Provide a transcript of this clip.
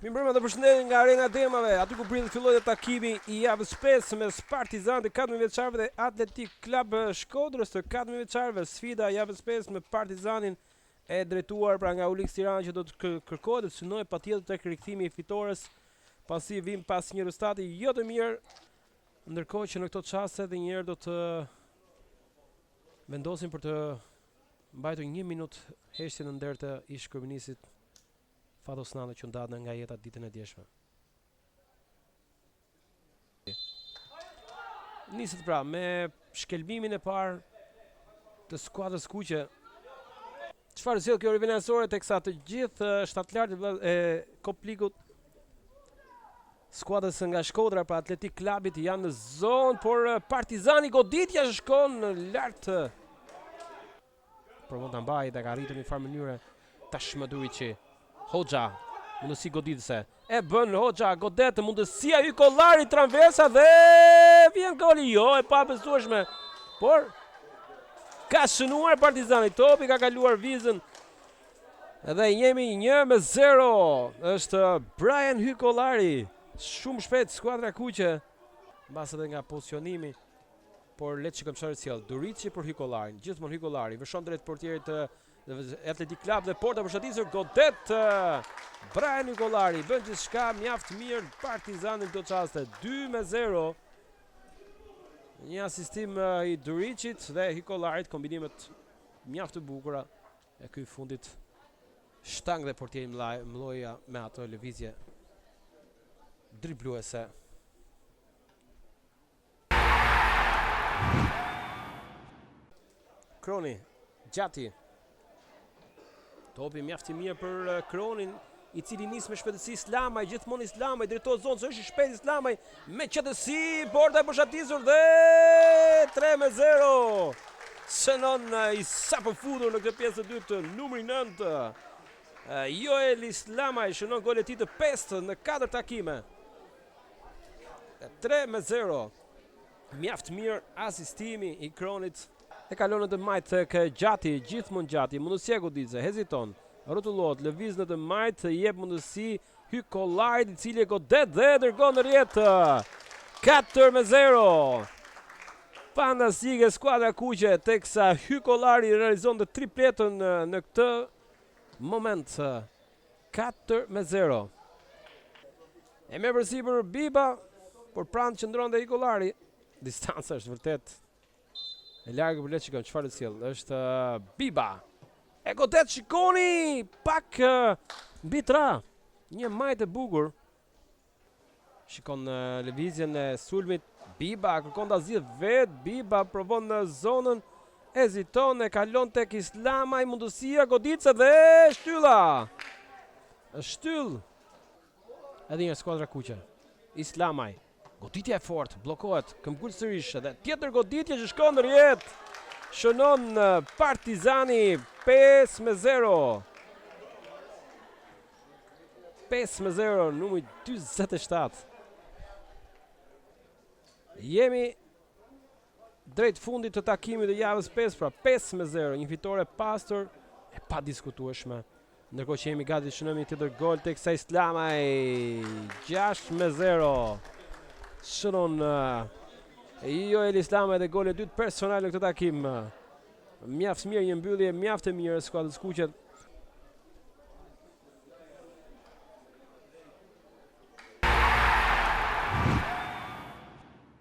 Mirëmbrëma dhe përshëndetje nga Arena e Demave, aty ku pritet të fillojë takimi i javës 5 mes Partizanit të 14 vjeçarëve dhe Atletik Club Shkodrës të 14 vjeçarëve. Sfida e javës 5 me Partizanin e drejtuar pra nga Uliks Tirana që do të kërkohet të synojë patjetër tek rikthimi i fitores pasi vijmë pas një rezultati jo të mirë, ndërkohë që në këto çaste edhe një herë do të vendosim për të mbajtur një minutë heshtje në nder të ish kryeministrit Fatos Nano që u nda nga jeta ditën e djeshme. Niset pra me shkelmimin e parë të skuadrës kuqe. Çfarë sjell kjo rivënie anësore teksa të gjithë shtatlartët e Koplikut skuadrës nga Shkodra pra Atletik Klabit janë në zonë, por Partizani goditja shkon lart. Provon ta mbajë dhe ka arritur në një farë mënyre tashmë Duriçi. Hoxha, mundësi goditëse. E bën Hoxha, godet mundësia Hykollari transversa dhe vjen goli. Jo, e pabesueshme. Por ka shënuar Partizani. Topi ka kaluar vizën. Dhe jemi 1 me 0. Është Brian Hykollari. Shumë shpejt skuadra e kuqe. Mbase edhe nga pozicionimi. Por le të shikojmë çfarë sjell Duriçi për Hykollarin. Gjithmonë Hykollari vërshon drejt portierit të Atletik Club dhe porta boshatisur godet Brian Hykollari bën gjithçka mjaft mirë Partizani në këto çaste 2 me 0. Një asistim i Duriçit dhe Hykollarit, kombinimet mjaft të bukura e ky fundit shtang dhe portieri Mloja me atë lëvizje dribluese. Kroni, Gjati. Topi mjaft i mirë për eh, Kronin, i cili nis me shpejtësi Islamaj, gjithmonë Islamaj drejtohet zonës, është i shpejtë Islamaj me qetësi, porta e boshatisur dhe 3 me 0. Shënon eh, i sapo futur në këtë pjesë të dytë numri 9. Eh, Joel Islamaj shënon golin e tij të pestë në katër takime. 3 me 0. Mjaft mirë asistimi i Kronit. E kalon në të majtë tek Gjati, gjithmonë Gjati, mundësia goditëse, heziton, rrotullohet, lëviz në të majtë, jep mundësi Hykollarit i cili e godet dhe e dërgon në rrjetë. 4 me 0. Fantastike skuadra e kuqe teksa Hykollari realizon dhe tripletën në këtë moment. 4 me 0. E merr përsipër Biba, por pranë qëndron dhe Hykollari. Distanca është vërtet e largët, por le të shikojmë çfarë sjell. Është uh, Biba. E godet shikoni pak uh, mbi tra. Një majtë e bukur. Shikon uh, lëvizjen e sulmit Biba kërkon ta zgjidh vet, Biba provon në zonën, heziton e kalon tek Islamaj, mundësia goditëse dhe shtylla. Shtyll. Edhe një skuadra kuqe. Islamaj. Goditja e fortë, bllokohet, këmbgul sërish dhe tjetër goditje që shkon në rrjetë. Shënon Partizani 5 me 0. 5 me 0, numri 47. Jemi drejt fundit të takimit të javës 5, pra 5 me 0, një fitore e pastër e padiskutueshme. Ndërkohë që jemi gati të shënojmë një tjetër gol teksa Islamaj 6 me 0. Shënon Joel Islamaj dhe golin e dytë personal në këtë takim. Mjaft mirë një mbyllje mjaft e mirë skuadrës kuqe.